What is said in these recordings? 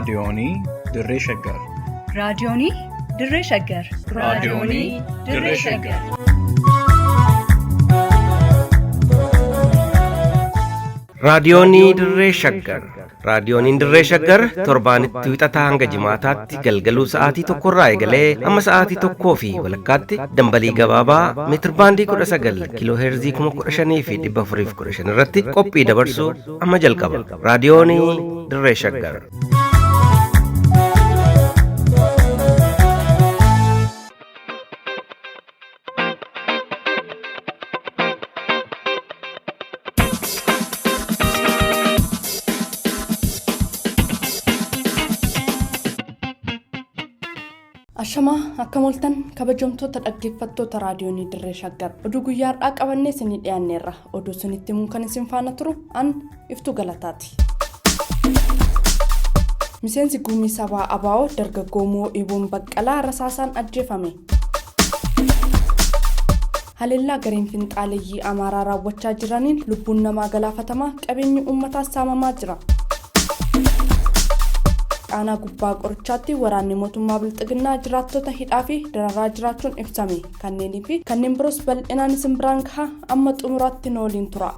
Raadiyoonii Dirree Shaggar. Raadiyoonii Dirree Shaggar. Raadiyoonii Dirree Shaggar. Raadiyoonii Dirree Shaggar. Raadiyooniin Dirree Shaggar torbaanitti wixataa hanga jimaataatti galgaluu sa'aatii tokkorraa eegalee hamma sa'aatii tokkoo fi walakkaatti dambalii gabaabaa meetirbaandii 19 kiiloo heerzii 15,415 irratti qophii dabarsuu amma jalqaba. Raadiyoonii Dirree Shaggar. Ashamaa akkam ooltan kabajamtoota dhaggeeffattoota raadiyoonii Dirree Shaggar oduu guyyaa har'aa qabannee isinii dhiyaanneerra oduu isinitti himuun kan isin faana turu an iftuu galataati. Miseensi gumii sabaa ABO dargaggoo Moo'iboon Baqqalaa rasaasaan ajjeefame. Haleellaa gareen finxaaleyyii Amaaraa raawwachaa jiraniin lubbuun namaa galaafatamaa qabeenyi uummataas saamamaa jira. Aanaa gubbaa qorichaatti waraanni mootummaa bilxiginnaa jiraattota hidhaa fi dararaa jiraachuun ibsame. Kanneenii fi kanneen biroos bal'inaan isin biraan gaha amma xumuraatti nu waliin tura.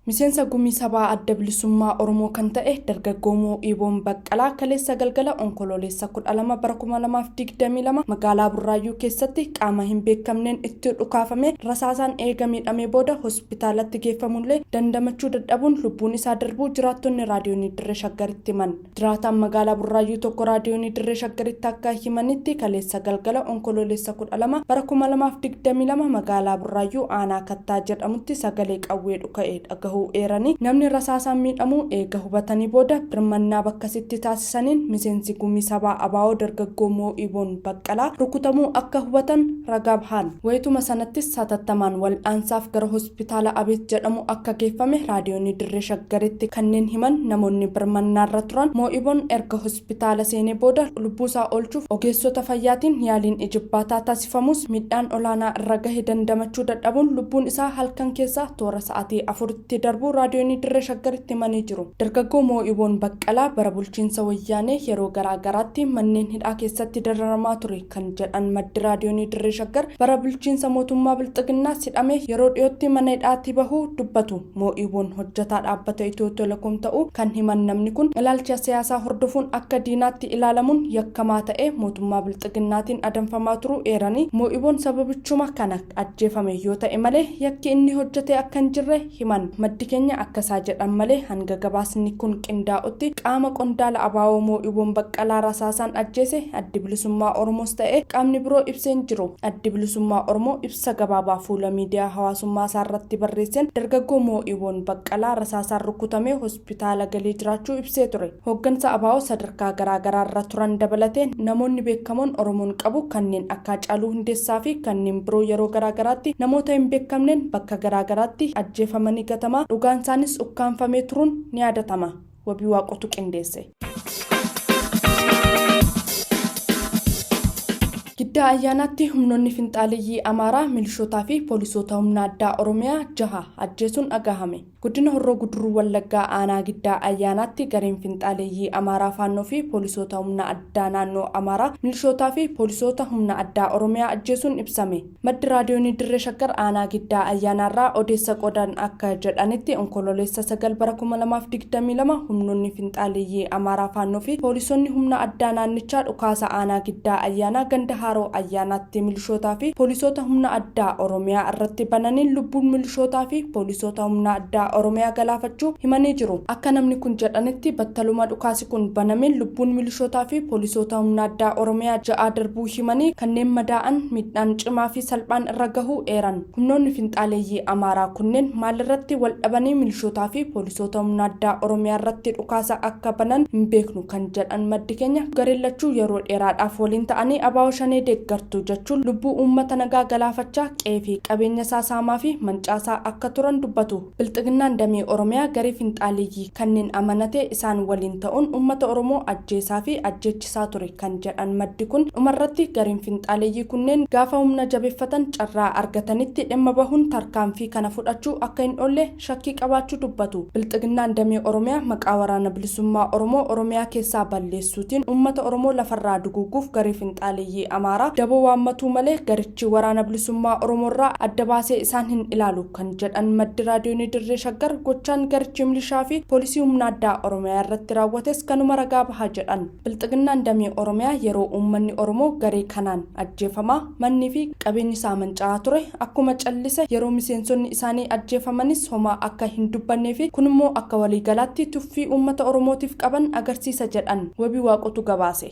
Miseensa Gumii Sabaa Adda Bilisummaa Oromoo kan ta'e dargaggoo Moo'iboon Baqqalaa kaleessa galgala Onkololeessa 12 bara 2022 magaalaa Burraayyuu keessatti qaama hin beekamneen itti dhukaafamee rasaasaan eega miidhamee booda hospitaalatti geeffamullee dandamachuu dadhabuun lubbuun isaa darbuu jiraattonni Raadiyoonii Dirree Shaggaritti himan. Jiraataan magaalaa Burraayyuu tokko Raadiyoonii Dirree Shaggaritti akka himanitti kaleessa galgala Onkololeessa 12 bara 2022 magaalaa Burraayyuu aanaa Kattaa jedhamutti sagalee qawwee dhuka'e dhagahuu eeranii namni rasaasaan miidhamuu eega hubatanii booda birmannaa bakkasitti taasisaniin miseensi gumii sabaa ABO dargaggoo Moo'iboon Baqqalaa rukutamuu akka hubatan ragaa bahan. Wayituma sanattis hatattamaan wal'aansaaf gara hospitaala Abeet jedhamu akka geeffame Raadiyoonii Dirree Shaggaritti kanneen himan namoonni birmannaarra turan Moo'iboon erga hospitaala seenee booda lubbuusaa oolchuuf ogeessota fayyaatiin yaaliin ijibbaataa taasifamus miidhaan olaanaa irra gahe dandamachuu dadhabuun lubbuun isaa halkan keessaa toora sa'aatii 4tti darbuu Raadiyoonii Dirree Shaggaritti himanii jiru. Dargaggoo Moo'iboon Baqqalaa bara bulchiinsa Wayyaanee yeroo garaa garaatti manneen hidhaa keessatti dararamaa ture kan jedhan maddi Raadiyoonii Dirree Shaggar bara bulchiinsa mootummaa Bilxiginnaas hidhamee yeroo dhiyootti mana hidhaatii bahuu dubbatu. Moo'iboon hojjetaa dhaabbata Itiyoo Telekoom ta'uu kan himan namni kun ilaalcha siyaasaa hordofuun akka diinaatti ilaalamuun yakkamaa ta'ee mootummaa Bilxiginnaatiin adamfamaa turuu eeranii Moo'iboon sababichuma kana ajjeefame yoo ta'e malee yakki inni hojjete akka hin jirre himan. Maddi keenya akka isaa jedhan malee hanga gabaasni kun qindaa'utti qaama qondaala ABO Moo'iboon Baqqalaa rasaasaan ajjeese Addi Bilisummaa Oromoos ta'e qaamni biroo ibsee hin jiru. Addi Bilisummaa Oromoo ibsa gabaabaa fuula miidiyaa hawaasummaa isaa irratti barreesseen dargaggoo Moo'iboon Baqqalaa rasaasaan rukutamee hospitaala galee jiraachuu ibsee ture. Hooggansa ABO sadarkaa garaa garaa irra turan dabalatee namoonni beekamoon Oromoon qabu kanneen akka Haacaaluu Hundeessaa fi kanneen biroo yeroo garaa garaatti namoota hin beekamneen bakka garaa garaatti ajjeefamanii gatamaa dhugaan isaanis ukkaamfamee turuun ni yaadatama. Wabii Waaqootu qindeesse. Giddaa Ayyaanaatti humnoonni finxaaleyyii Amaaraa milishootaa fi poolisoota humna addaa Oromiyaa jaha ajjeesuun dhagahame. Godina Horroo Guduruu Wallaggaa Aanaa Giddaa Ayyaanaatti gareen finxaaleeyyii Amaaraa Faannoo fi poolisoota humna addaa naannoo Amaaraa milishootaa fi poolisoota humna addaa Oromiyaa ajjeesuun ibsame. Maddi Raadiyoonii Dirree Shaggar Aanaa Giddaa Ayyaanaarraa odeessa qoodan akka jedhanitti Onkololeessa 9 bara 2022 humnoonni finxaaleeyyii Amaaraa Faannoo fi poolisoonni humna addaa naannichaa dhukaasa Aanaa Giddaa Ayyaanaa ganda Haroo Ayyaanaatti milishootaa fi poolisoota humna addaa Oromiyaa irratti bananiin lubbuun milishootaa fi poolisoota humna addaa Oromiyaa galaafachuu himanii jiru. Akka namni kun jedhanitti battaluma dhukaasi kun banameen lubbuun milishootaa fi poolisoota humna addaa Oromiyaa 6 darbuu himanii kanneen madaa'an miidhaan cimaa fi salphaan irra gahuu eeran. Humnoonni finxaaleeyyii Amaaraa kunneen maalirratti wal dhabanii milishootaa fi poolisoota humna addaa Oromiyaa irratti dhukaasa akka banan hin beeknu kan jedhan maddi keenya gareen lachuu yeroo dheeraadhaaf waliin ta'anii ABO Shanee deeggaru. deeggartu jechuun lubbuu uummata nagaa galaafachaa qe'ee fi qabeenya isaa saamaa fi mancaasaa akka turan dubbatu. Bilxiginnaan damee Oromiyaa garee finxaaleeyyii kanneen amanatee isaan waliin ta'uun uummata Oromoo ajjeesaa fi ajjeechisaa ture kan jedhan maddi kun, dhumarratti gareen finxaaleeyyii kunneen gaafa humna jabeeffatan carraa argatanitti dhimma bahuun tarkaanfii kana fudhachuu akka hin oolle shakkii qabaachuu dubbatu. Bilxiginnaan damee Oromiyaa maqaa Waraana Bilisummaa Oromoo Oromiyaa keessaa balleessuutiin uummata Oromoo lafarraa duguuguuf garee finxaaleeyyii Amaaraa daboo waammatuu malee garichi Waraana Bilisummaa Oromoorraa adda baasee isaan hin ilaalu kan jedhan maddi raadiyoonii Dirree Shaggar, gochaan garichi milishaa fi poolisii humna addaa Oromiyaa irratti raawwates kanuma ragaa baha jedhan. Bilxiginnaan damee Oromiyaa yeroo uummanni Oromoo garee kanaan ajjeefamaa, mannii fi qabeenyi isaa manca'aa ture akkuma callise, yeroo miseensonni isaanii ajjeefamanis homaa akka hin dubbannee fi kunimmoo akka waliigalaatti tuffii uummata Oromootiif qaban agarsiisa jedhan. Wabii Waaqotu gabaase.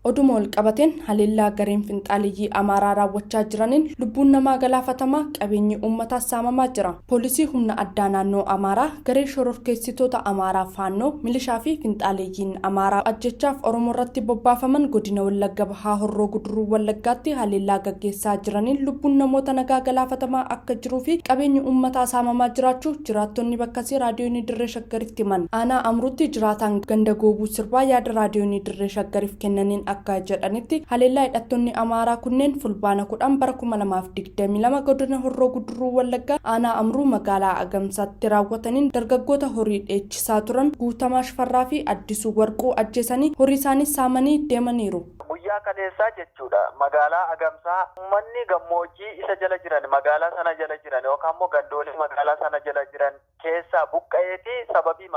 Oduma wal qabateen, haleellaa gareen finxaaleeyyii Amaaraa raawwachaa jiraniin lubbuun namaa galaafatamaa, qabeenyi uummataas saamamaa jira. Poolisii humna addaa naannoo Amaaraa, garee shororkeessitoota Amaaraa Faannoo, milishaa fi finxaaleeyyiin Amaaraa ajjechaaf Oromoo irratti bobbaafaman godina Wallagga Bahaa Horroo Guduruu Wallaggaatti haleellaa gaggeessaa jiraniin lubbuun namoota nagaa galaafatamaa akka jiruu fi qabeenyi uummataa saamamaa jiraachuu jiraattonni bakkasii raadiyoonii Dirree Shaggaritti himan. Aanaa Amruutti jiraataan ganda Goobuu Sirbaa yaada raadiyoonii Dirree Shaggariif kennaniin akka jedhanitti, haleellaa hidhattoonni Amaaraa kunneen Fulbaana 10 bara 2022 godina Horroo Guduruu Wallaggaa aanaa Amruu magaalaa Agamsaatti raawwataniin dargaggoota horii dheechisaa turan Guutamaa Shifarraa fi Addisuu Warquu ajjeesanii horii isaanii saamanii deemaniiru. Guyyaa kaleessaa jechuudha, magaalaa Agamsaa uummanni gammoojjii isa jala jiran, magaalaa sana jala jiran yookaan immoo gandoolee magaalaa sana jala jiran keessaa buqqa'eeti sababii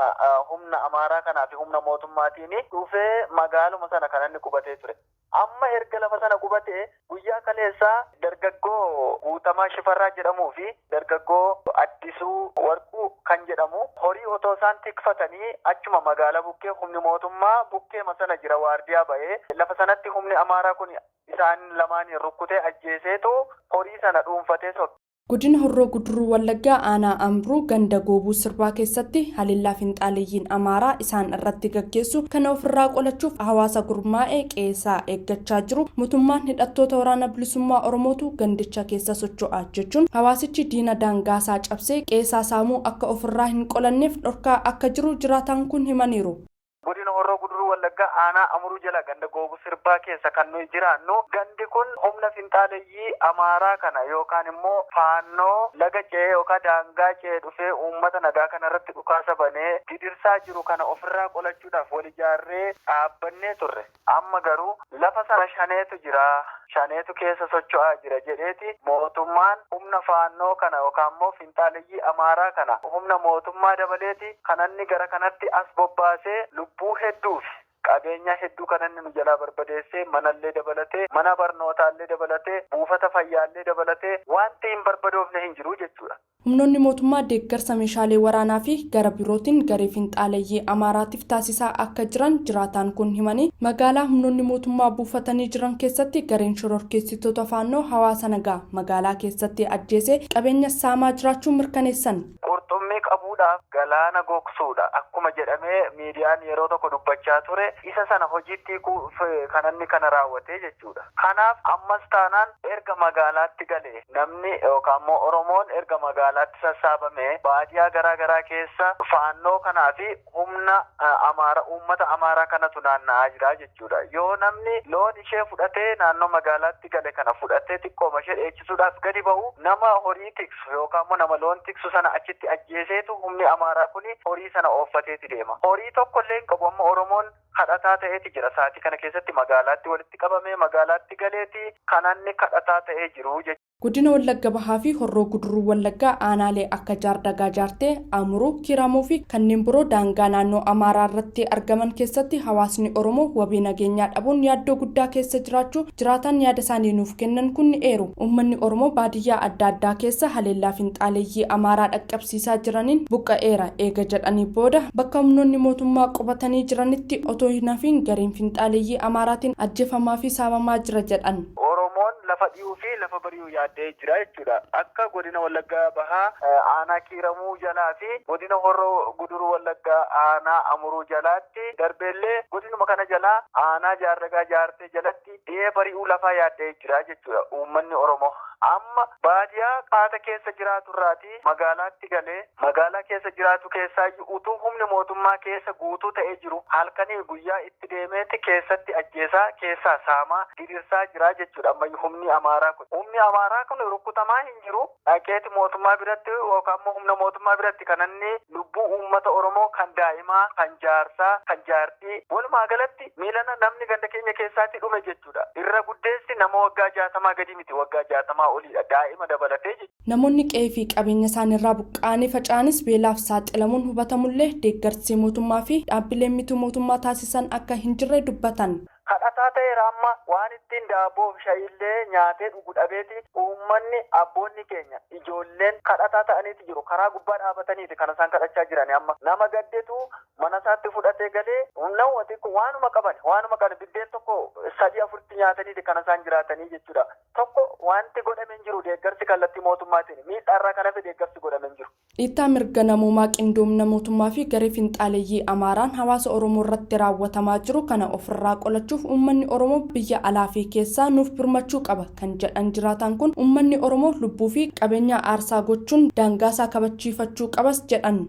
humna Amaaraa kanaa fi humna mootummaatiin dhufee magaaluma sana kan inni qubatee ture. Amma erga lafa sana qubatee guyyaa kaleessaa dargaggoo Guutamaa Shifarraa jedhamuu fi dargaggoo Addisuu Warquu kan jedhamu horii otoo isaan tikfatanii achuma magaalaa bukkee humni mootummaa bukkeema sana jira waardiyaa ba'ee lafa sanatti humni Amaaraa kun isaan lamaaniin rukkutee ajjeeseetu horii sana dhuunfatee sokke. Godina Horroo Guduruu Wallaggaa aanaa Amruu ganda Goobuu Sirbaa keessatti haleellaa finxaaleeyyiin Amaaraa isaan irratti gaggeessu kana ofirraa qolachuuf hawaasa gurmaa'ee qe'eesaa eeggachaa jiru mootummaan hidhattoota Waraana Bilisummaa Oromootu gandicha keessa socho'aa jechuun hawaasichi diina daangaasaa cabsee qe'eesaa saamuu akka ofirraa hin qolanneef dhorkaa akka jiru jiraataan kun himaniiru. Godina Horroo Guduruu Wallaggaa aanaa Amuruu jala ganda Goobu Sirbaa keessa kan nuyi jiraannu, gandi kun humna finxaaleeyyii Amaaraa kana yookaan immoo Faannoo laga ce'ee yookaan daangaa ce'ee dhufee uummata nagaa kana irratti dhukaasa banee gidirsaa jiru kana ofirraa qolachuudhaaf wal ijaarree dhaabbannee turre. Amma garuu lafa sana Shaneetu jira, Shaneetu keessa socho'aa jira jedheeti mootummaan humna Faannoo kana yookaan immoo finxaaleeyyii Amaaraa kana humna mootummaa dabaleeti kananni gara kanatti as bobbaasee lubbuu hedduu fi qabeenya hedduu kananni nu jalaa barbadeessee, manallee dabalatee, mana barnootaallee dabalatee, buufata fayyaallee dabalatee wanti hin barbadoofne hin jiru jechuudha. Humnoonni mootummaa deeggarsa meeshaalee waraanaa fi gara birootiin garee finxaaleeyyii Amaaraatiif taasisaa akka jiran jiraataan kun himanii, magaalaa humnoonni mootummaa buufatanii jiran keessatti gareen shororkeessitoota Faannoo hawaasa nagaa magaalaa keessatti ajjeesee qabeenya saamaa jiraachuu mirkaneessan. Qurxummii qabuudhaaf galaana gogsuudha akkuma jedhamee miidiyaan yeroo tokko dubbachaa ture, isa sana hojiitti hiikuuf kananni kana raawwate jechuudha. Kanaaf ammas taanaan erga magaalaatti galee namni yookaan immoo Oromoon erga magaalaatti sassaabame baadiyaa garaa garaa keessa Faannoo kanaa fi humna Amaara uummata Amaaraa kanatu naanna'aa jira jechuudha. Yoo namni loon ishee fudhatee naannoo magaalaatti gale kana fudhatee xiqqooma ishee dheechisuudhaaf gadi ba'u, nama horii tiksu yookaan immoo nama loon tiksu sana achitti ajjeeseetu humni Amaaraa kun horii sana ooffateeti deema. Horii tokko illee hin qabu, amma Oromoon kadhataa ta'eeti jira. Sa'aatii kana keessatti magaalaatti walitti qabamee magaalaatti galeeti kananni kadhataa ta'ee jiru jechuudha. Godina Wallagga Bahaa fi Horroo Guduruu Wallaggaa aanaalee akka Jaardagaa Jaartee, Amuruu, Kiramuu fi kanneen biroo daangaa naannoo Amaaraa irratti argaman keessatti hawaasni Oromoo wabii nageenyaa dhabuun yaaddoo guddaa keessa jiraachuu jiraataan yaada isaanii nuuf kennan kun ni eeru. Uummanni Oromoo baadiyyaa adda addaa keessa haleellaa finxaaleeyyii Amaaraa dhaqqabsiisaa jiraniin buqqa'eera eega jedhanii booda, bakka humnoonni mootummaa qubatanii jiranitti otoo hin hafiin gareen finxaaleeyyii Amaaraatiin ajjeefamaa fi saamamaa jira jedhan. Oromoon lafa dhiyuu fi lafa bari'u yaaddee jira jechuudha. Akka godina Wallaggaa Bahaa aanaa Kiiramuu jalaa fi godina Horroo Guduruu Wallaggaa aanaa Amuruu jalaatti darbeellee godinuma kana jalaa aanaa Jaarragaa Jaartee jalatti dhi'ee bari'uu lafaa yaaddee jira jechuudha uummanni Oromoo. Amma baadiyaa qaata keessa jiraatu irraatii magaalaatti galee magaalaa keessa jiraatu keessaa utuu humni mootummaa keessa guutuu ta'ee jiru halkanii guyyaa itti deemeeti keessatti ajjeesaa keessaa saamaa gidirsaa jira jechuudha. Ammayyu humni Amaaraa kun. Humni Amaaraa kun rukutamaa hin jiru. Dhaqeeti mootummaa biratti yookaan immoo humna mootummaa biratti kan inni lubbuu uummata Oromoo kan daa'imaa, kan jaarsaa, kan jaartii walumaa galatti miilana namni ganda keenya keessaatti dhume jechuudha. Irra guddeessi nama waggaa 60 gadi miti, waggaa 60 oliidha daa'ima dabalatee jechuudha. Namoonni qe'ee fi qabeenya isaaniirraa buqqa'anii faca'anis beelaaf saaxilamuun hubatamullee deeggarsi mootummaa fi dhaabbileen miti mootummaa taasisan akka hin jirre dubbatan. Kadhataa ta'eera amma waan ittiin daabboo fi shayiillee nyaatee dhugu dhabeeti uummanni abboonni keenya ijoolleen kadhataa ta'aniiti jiru. Karaa gubbaa dhaabataniiti kan isaan kadhachaa jiran amma. Nama gaddeetu mana isaatti fudhatee galee namooti waanuma qaban biddeen tokko 3 4 nyaataniiti kan isaan jiraatanii jechuudha. Tokko wanti godhame hin jiru deeggarsi kallattii mootummaatiin miidhaarraa kan hafe deeggarsi godhame hin jiru. Dhiittaa mirga namoomaa qindoomina mootummaa fi garee finxaaleeyyii Amaaraan hawaasa Oromoo irratti raawwatamaa jiru kana ofirraa qolachuuf uummanni Oromoo biyya alaa fi keessaa nuuf birmachuu qaba kan jedhan jiraataan kun uummanni Oromoo lubbuu fi qabeenya aarsaa gochuun daangaasaa kabachiifachuu qabas jedhan.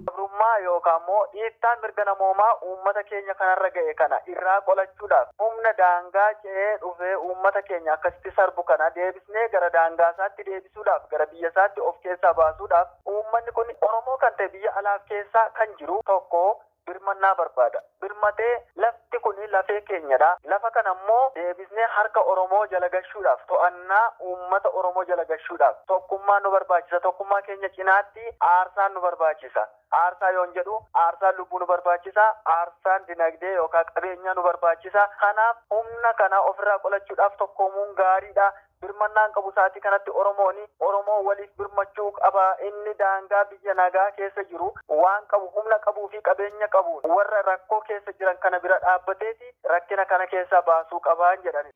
Yookaan immoo dhiittaa mirga namoomaa uummata keenya kanarra ga'e kana irraa qolachuudhaaf humna daangaa ce'ee dhufee uummata keenya akkasitti sarbu kana deebisnee gara daangaa isaatti deebisuudhaaf gara biyya isaatti of keessaa baasuudhaaf uummanni kun Oromoo kan ta'e biyya alaaf keessaa kan jiru tokko birmannaa barbaada. Birmatee lafti kun lafee keenyadha. Lafa kana immoo deebisnee harka Oromoo jala gashuudhaaf to'annaa uummata Oromoo jala gashuudhaaf tokkummaan nu barbaachisa. Tokkummaa keenya cinaatti aarsaan nu barbaachisa. Aarsaa yoon jedhu aarsaan lubbuu nu barbaachisa. Aarsaan dinagdee yookaan qabeenyaa nu barbaachisa. Kanaaf humna kana ofirraa qolachuudhaaf tokkoomuun gaariidha. Birmannaan qabu sa'aatii kanatti Oromoo waliif birmachuu qaba. Inni daangaa biyya nagaa keessa jiru waan qabu humna qabuu fi qabeenya qabu warra rakkoo keessa jiran kana bira dhaabbateeti rakkina kana keessaa baasuu qabaan jedhani.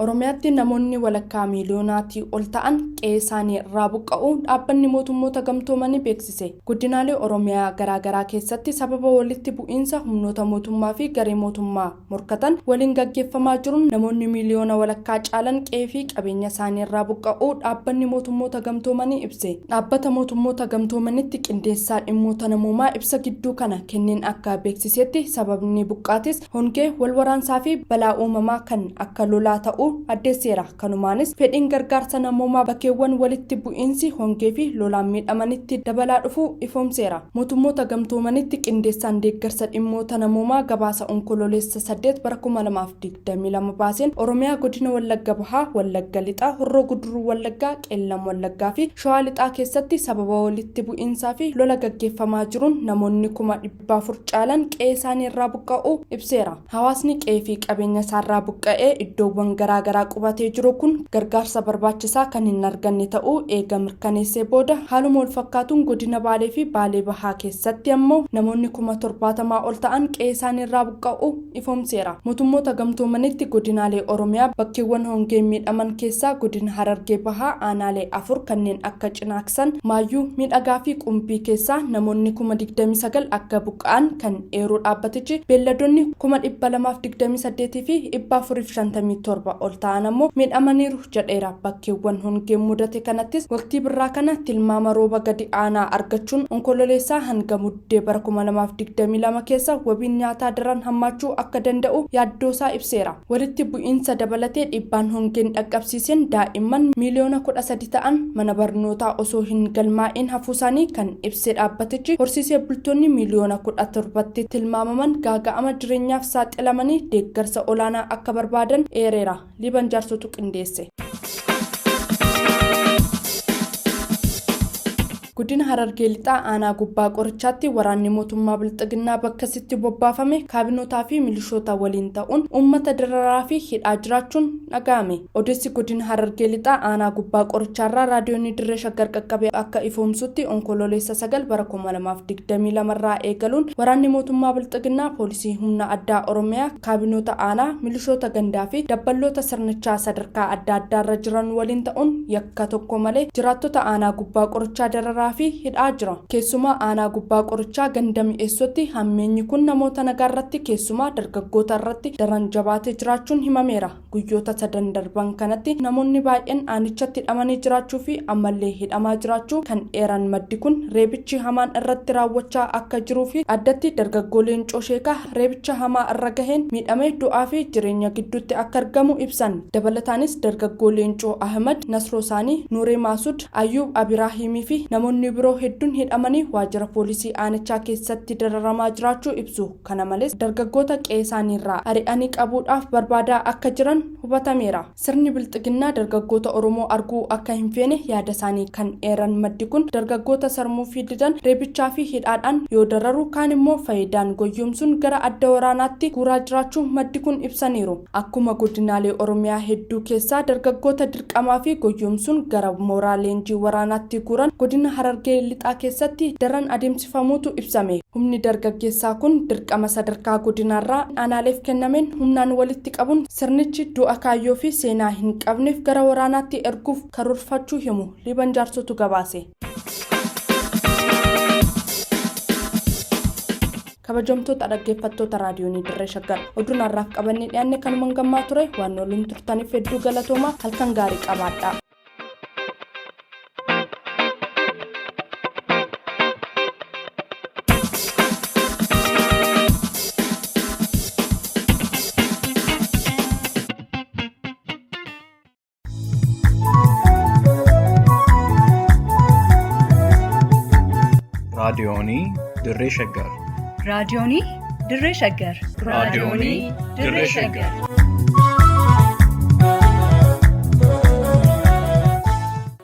Oromiyaatti namoonni walakkaa miiliyoonaatii ol ta'an qe'ee isaanii irraa buqqa'uu dhaabbanni mootummoota gamtoomanii beeksise. Godinaalee Oromiyaa garaagaraa keessatti sababa walitti bu'iinsa humnoota mootummaa fi garee mootummaa morkatan waliin gaggeeffamaa jiruun namoonni miiliyoona walakkaa caalan qe'ee fi qabeenya isaanii irraa buqqa'uu dhaabbanni mootummoota gamtoomanii ibse. Dhaabbata mootummoota gamtoomanitti qindeessaa dhimmoota namoomaa ibsa gidduu kana kenneen akka beeksisetti sababni buqqaatis hongee, wal waraansaa fi balaa uumamaa kan akka lolaa ta'uu addeesseera. Kanumaanis fedhiin gargaarsa namoomaa bakkeewwan walitti bu'iinsi hongee fi lolaan miidhamanitti dabalaa dhufuu ifoomseera. Mootummoota gamtoomanitti qindeessaan deeggarsa dhimmoota namoomaa gabaasa onkololeessa 8 bara 2022 baaseen Oromiyaa godina Wallagga Bahaa, Wallagga Lixaa, Horroo Guduruu Wallaggaa, Qeellam Wallaggaa fi Shawaa Lixaa keessatti sababa walitti bu'iinsaa fi lola gaggeeffamaa jiruun namoonni 400,000 caalan qe'ee isaanii irraa buqqa'uu ibseera. Hawaasni qe'ee fi qabeenya isaarraa buqqa'ee iddoowwan garaagaraa qubatee jiru kun gargaarsa barbaachisaa kan hin arganne ta'uu eega mirkaneessee booda haaluma wal fakkaatuun godina Baalee fi Baalee Bahaa keessatti ammoo namoonni 70,000 ol ta'an qe'ee isaanii irraa buqqa'uu ifoomseera. Mootummoota gamtoomanitti godinaalee Oromiyaa bakkeewwan hongeen miidhaman keessaa godina Harargee Bahaa aanaalee 4 kanneen akka Cinaaksan, Maayyuu, Miidhagaa fi Qumbii keessaa namoonni 29,000 akka buqqa'an kan eeruu dhaabbatichi beelladoonni 228 fi 457 ol ta'an ammoo miidhamaniiru jedheera. Bakkeewwan hongeen mudate kanattis waqtii birraa kana tilmaama rooba gadi aanaa argachuun onkololeessaa hanga muddee bara 2022 keessa wabiin nyaataa daran hammaachuu akka danda'u yaaddoosaa ibseera. Walitti bu'iinsa dabalatee dhiibbaan hongeen dhaqqabsiiseen daa'imman miiliyoona 13 ta'an mana barnootaa osoo hin galmaa'in hafuusaanii kan ibsee dhaabbatichi horsiisee bultoonni miiliyoona 17tti tilmaamaman gaaga'ama jireenyaaf saaxilamanii deeggarsa olaanaa akka barbaadan eereera. Liban jaarsotu qindeesse. Godina Harargee Lixaa aanaa Gubbaa Qorichaatti waraanni mootummaa Bilxiginnaa bakkasitti bobbaafame kaabinotaa fi milishoota waliin ta'uun uummata dararaa fi hidhaa jiraachuun dhaga'ame. Odeessi godina Harargee Lixaa aanaa Gubbaa Qorichaarraa raadiyoon Dirree Shaggar qaqqabe akka ifoomsutti onkololeessa 9 bara 2022 irraa eegaluun waraanni mootummaa Bilxiginnaa poolisii humna addaa Oromiyaa kaabinoota aanaa milishoota gandaa fi dabballoota sirnichaa sadarkaa adda addaarra jiran waliin ta'uun yakka tokko malee jiraattota aanaa Gubbaa Qorichaa dararaa fi hidhaa jira. Keessumaa aanaa Gubbaa Qorichaa ganda mi'eessotti hammeenyi kun namoota nagaa irratti keessumaa dargaggoota irratti daran jabaatee jiraachuun himameera. Guyyoota sadan darban kanatti namoonni baay'een aanichatti hidhamanii jiraachuu fi ammallee hidhamaa jiraachuu kan eeran maddi kun reebichi hamaan irratti raawwachaa akka jiruu fi addatti dargaggoo Leencoo Sheekaa reebicha hamaa irra gaheen miidhamee du'aa fi jireenya gidduutti akka argamu ibsan. Dabalataanis dargaggoo Leencoo Ahmad, Nasroo Saanii, Nuuree Maasud, Ayyuub Abiraahimii fi namoonni biroo hedduun hidhamanii waajjira poolisii aanichaa keessatti dararamaa jiraachuu ibsu. Kana malees dargaggoota qe'ee isaaniirraa ari'anii qabuudhaaf barbaadaa akka jiran hubatameera. Sirni Bilxiginnaa dargaggoota Oromoo arguu akka hin feene yaada isaanii kan eeran maddi kun dargaggoota sarmuu fi didan reebichaa fi hidhaadhaan yoo dararu kaan immoo faayidaan goyyomsuun gara adda waraanaatti guuraa jiraachuu maddi kun ibsaniiru. Akkuma godinaalee Oromiyaa hedduu keessaa dargaggoota dirqamaa fi goyyomsuun gara mooraa leenjii waraanaatti guuran godina Harargee Lixaa keessatti daran adeemsifamuutu ibsame. Humni dargaggeessaa kun dirqama sadarkaa godinaarraa aanaaleef kennameen humnaan walitti qabuun sirnichi du'a kaayyoo fi seenaa hin qabneef gara waraanaatti erguuf karoorfachuu himu. Liban Jaarsotu gabaase. Kabajamtoota dhaggeeffattoota raadiyoonii Dirree Shaggar, oduun har'aaf qabannee dhiyaanne kanumaan gammaa ture. Waan waliin turtaniif hedduu galatoomaa. Halkan gaarii qabaadhaa. Raadiyoonii Dirree Shaggar. Raadiyoonii Dirree Shaggar. Raadiyoonii Dirree Shaggar.